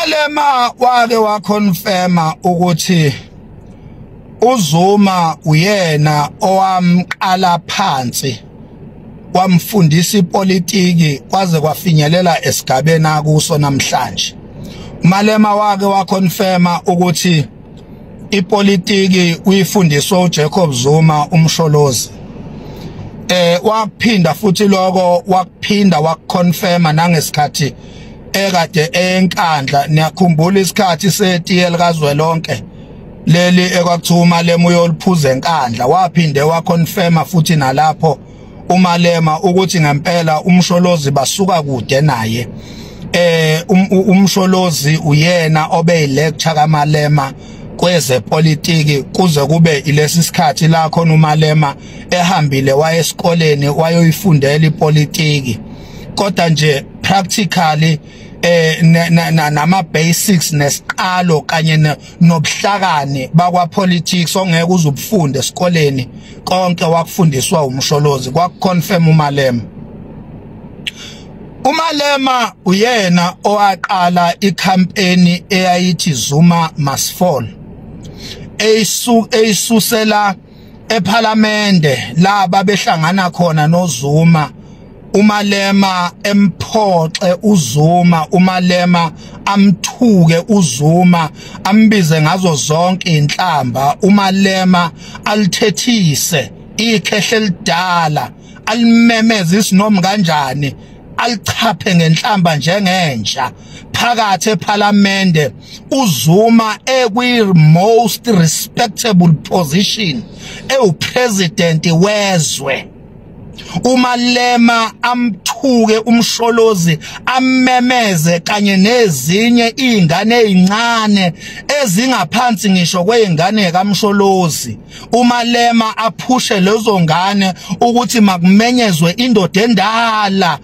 uMalema wake waconfirma ukuthi uZuma uyena owamqala phansi wamfundisa ipolitiki kwaze kwafinyelela esigabeni akuso namhlanje. Malema wake waconfirma ukuthi ipolitiki uyifundiswa uJacob Zuma uMsholozi. Waphinda futhi lokho wakuphinda wakuconfirma nangesikhathi ekade eNkandla. Niyakhumbula isikhathi setiye likazwelonke leli ekwakuthiwa uMalema uyoliphuza eNkandla, waphinde waconfirma futhi nalapho uMalema ukuthi ngempela uMsholozi basuka kude naye. uMsholozi uyena obeyilecture kaMalema kwezepolitiki kuze kube ilesi sikhathi la khona uMalema ehambile waye esikoleni wayoyifundela ipolitiki, kodwa nje practically nama basics nesiqalo kanye nobuhlakani bakwa politics ongeke uzubufunde esikoleni konke wakufundiswa uMsholozi, kwakuconfirm uMalema. uMalema uyena owaqala icampaign eyayithi Zuma must fall, eyisusela ePhalamende la babehlangana khona noZuma. uMalema emphoxe uZuma, uMalema amthuke uZuma, ambize ngazo zonke inhlamba, uMalema alithethise ikhehle elidala, alimemeze isinomi kanjani, alichaphe ngenhlamba njengenja phakathi ePhalamende. uZuma ekwi most respectable position ewupresident wezwe, uMalema amthuke uMsholozi, amemeze kanye nezinye izingane ezincane ezingaphansi ngisho kwezingane kaMsholozi. uMalema aphushe lezo ngane ukuthi makumenyezwe indoda endala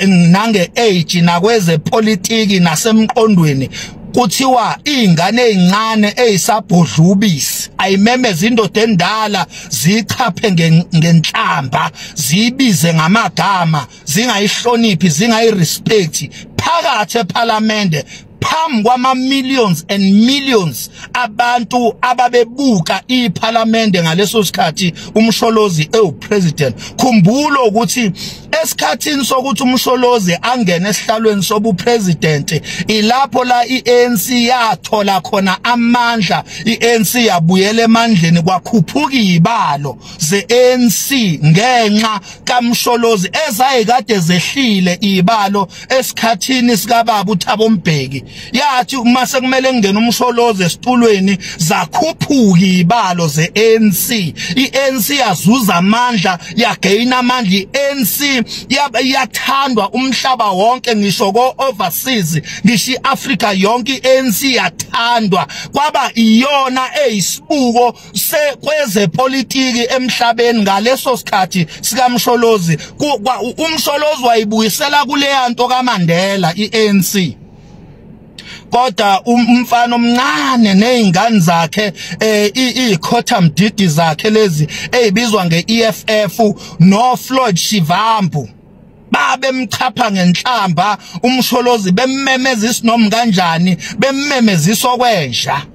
nange age nakweze politiki nasemqondweni. Kuthiwa izingane ezincane ezisabhodlubisi ayimemeze indoda endala, zichaphe ngenhlamba, zibize ngamagama, zingayihloniphi, zingayirespect phakathi ePhalamende phambi kwama millions and millions abantu ababebuka iPhalamende ngaleso sikhathi uMsholozi ewupresident. Khumbula ukuthi esikhathini sokuthi uMsholozi angene esihlalweni sobupresident ilapho la iANC yathola khona amandla, iANC yabuyela emandleni, kwakhuphuka izibalo zeANC ngenxa kaMsholozi ezayikade zehlile izibalo esikhathini sikababa uThabo Mbeki. Yathi uma sekumele ngene uMsholozi esitulweni zakhuphuka izibalo zeANC, iANC yazuza amandla, yagaina amandla, iANC yathandwa umhlaba wonke ngisho ko overseas, ngisho iAfrica yonke iANC yathandwa, kwaba iyona eyisibuko kwezepolitiki emhlabeni ngaleso sikhathi sikaMsholozi. uMsholozi wayibuyisela kuleya nto kaMandela iANC. Kodwa umfana omncane nezingane zakhe ikhotha mdidi zakhe lezi ezibizwa ngeEFF no Floyd Shivambu babemchapha ngenhlamba uMsholozi, bemmemeza isinomi kanjani, bemmemezisa okwenja.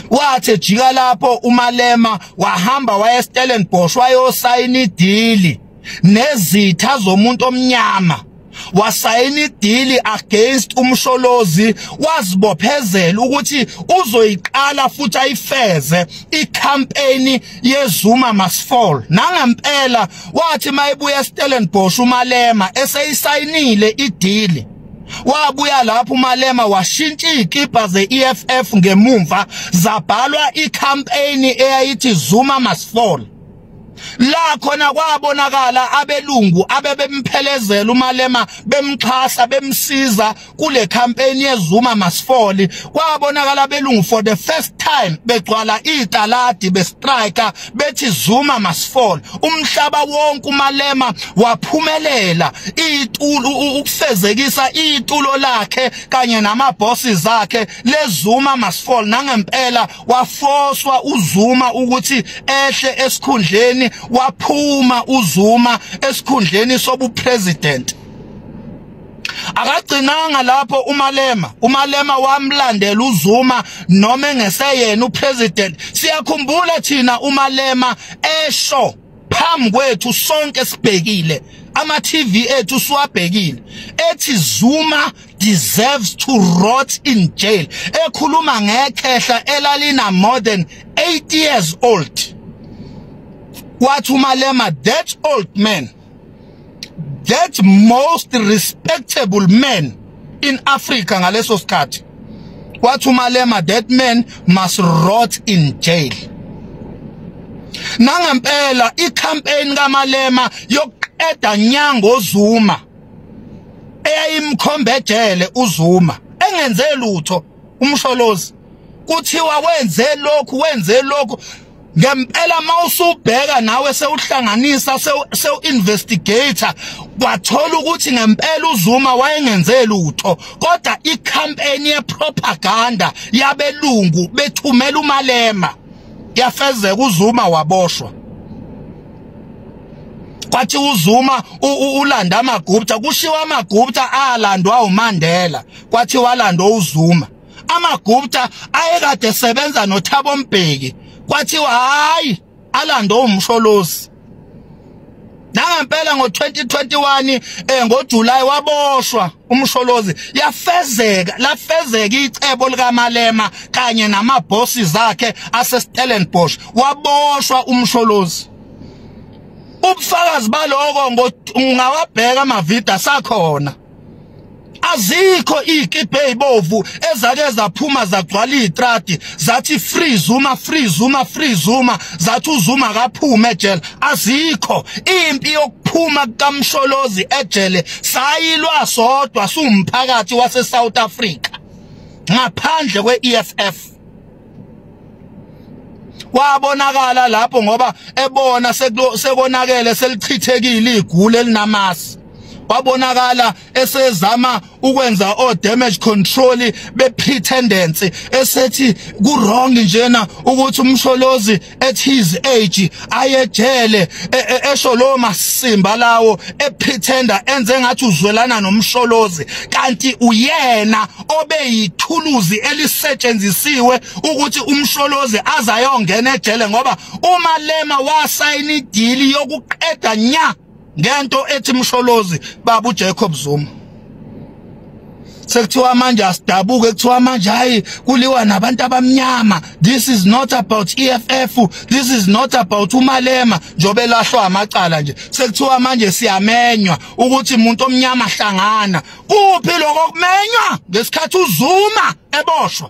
Wathi ejika lapho uMalema wahamba waye Stellenbosch wayosayina idili nezitha zomuntu omnyama, wasayina idili against uMsholozi, wazibophezela ukuthi uzoyiqala futhi ayifeze icampaign yeZuma must fall. Nangempela wathi mayibuya eStellenbosch uMalema eseyisayinile idili, wabuya lapho uMalema washintsha izikipa ze-EFF ngemumva zabhalwa icampaign eyayithi Zuma must fall. La khona kwabonakala abelungu abebemphelezela uMalema bemxhasa bemsiza kule campaign yeZuma must fall. Kwabonakala abelungu for the first time begcwala italadi bestriker bethi Zuma must fall. Umhlaba wonke uMalema waphumelela itulo ukufezekisa itulo lakhe kanye namabosses akhe leZuma must fall. Nangempela wafoswa uZuma ukuthi ehle esikhundleni, waphuma uZuma esikhundleni sobupresident. Akagcinanga lapho uMalema. uMalema wamlandela uZuma noma engeseyena upresident. Siyakhumbula thina uMalema esho phambi kwethu sonke sibhekile, ama TV ethu siwabhekile, ethi Zuma deserves to rot in jail, ekhuluma ngekhehla elalina more than 80 years old. Wathi uMalema, that old man, that most respectable man in Africa ngaleso sikhathi, wathi uMalema, that man must rot in jail. Nangempela icampaign kaMalema yokuqeda nyango Zuma eyayimkhombe ejele uZuma engenze lutho uMsholozi, kuthiwa wenze lokhu wenze lokhu. Ngempela mawusubheka nawe sewuhlanganisa sewu-investigator wathola ukuthi ngempela uZuma wayengenze lutho, kodwa icampaign yepropaganda yabelungu bethumela uMalema yafezeka, uZuma waboshwa. Kwathi uZuma ulanda amaGupta, kushiwa amaGupta alandwa uMandela, kwathi walandwa uZuma. AmaGupta ayekade esebenza noThabo Mbeki, kwathiwa hayi alandwa uMsholozi. Nangempela ngo-2021 ngoJuly waboshwa uMsholozi. Yafezeka, lafezeka icebo likaMalema kanye namabosses zakhe aseStellenbosch, waboshwa uMsholozi. Ubufakazi baloko ungawabheka amavidiyo asakhona. Azikho izikipa ezibovu ezake zaphuma zagcwala izitradi zathi free Zuma, free Zuma, free Zuma, zathi uZuma akaphume ejele. Azikho. Impi yokuphuma kukaMsholozi ejele sayilwa sodwa siwumphakathi wase South Africa ngaphandle kwe-EFF. Wabonakala lapho ngoba ebona sekonakele, selichithekile igula elinamasi. Wabonakala esezama ukwenza o damage control be-pretendence, esethi ku wrong njena ukuthi uMsholozi at his age ayejele, esho lo masimba lawo epretender enze ngathi uzwelana noMsholozi, kanti uyena obeyithuluzi elisetshenzisiwe ukuthi uMsholozi azayongena ejele, ngoba uMalema wasayina ideal yokuqeda nya ngento ethi Msholozi baba uJacob Zuma. Sekuthiwa manje asidabuke, kuthiwa manje hayi kuliwa nabantu abamnyama, this is not about EFF, this is not about uMalema, njobe lahlwa amacala nje. Sekuthiwa manje siyamenywa ukuthi umuntu omnyama hlangana. Kuphi lokho kumenywa ngesikhathi uZuma eboshwa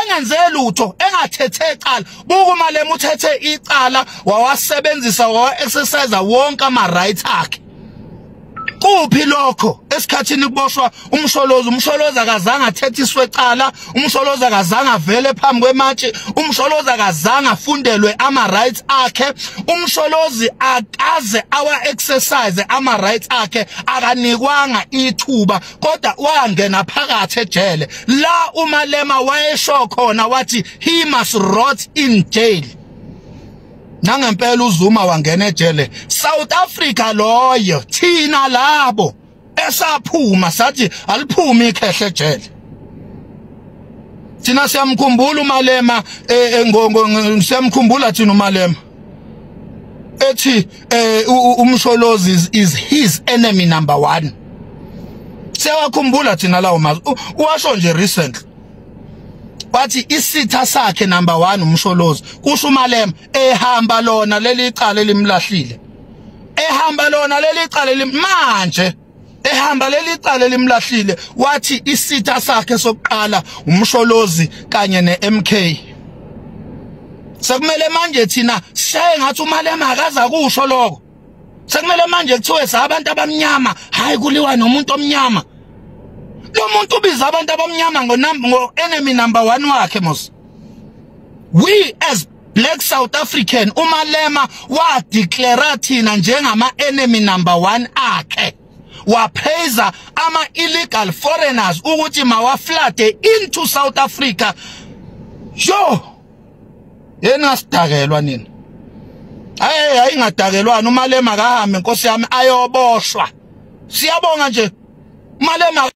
engenze lutho, engathethe icala? Buka uMalema uthethe icala wawasebenzisa wawa-exercise wonke ama-rights akhe. Kuphi lokho esikhathini kuboshwa uMsholozi? UMsholozi akazange athethiswe icala, uMsholozi akazange avele phambi kwemantshi, uMsholozi akazange afundelwe ama-rights akhe, uMsholozi akaze awa-exercise ama-rights akhe, akanikwanga ithuba, kodwa wangena phakathi ejele. La uMalema wayesho khona wathi he must rot in jail. Nangempela uZuma wangena ejele. South Africa loyo, thina labo esaphuma sathi aliphumi ikhehle ejele. Thina siyamkhumbula uMalema, siyamkhumbula thina uMalema ethi uMsholozi is his enemy number 1. Siyawakhumbula thina lawo mazwi, washo nje recently wathi isitha sakhe number 1 uMsholozi, kusho uMalema ehamba lona leli icala elimlahlile, ehamba lona leli icala manje, ehamba leli icala elimlahlile, wathi isitha sakhe sokuqala uMsholozi kanye neMK. Sekumele manje thina sishaye ngathi uMalema akaza kusho lokho. Sekumele manje kuthiwe sabantu abamnyama, hayi kuliwa nomuntu omnyama. Lo muntu ubiza abantu abamnyama ngo enemy number 1 wakhe mos. We as black South African, uMalema wa declare thina njengama enemy number 1 akhe. Wapheza ama illegal foreigners ukuthi mawaflade into South Africa. Yo, yena sidakelwa nini? Hayi hayi ngadakelwana, uMalema akahambe Nkosi yami ayoboshwa. Siyabonga nje. Malema.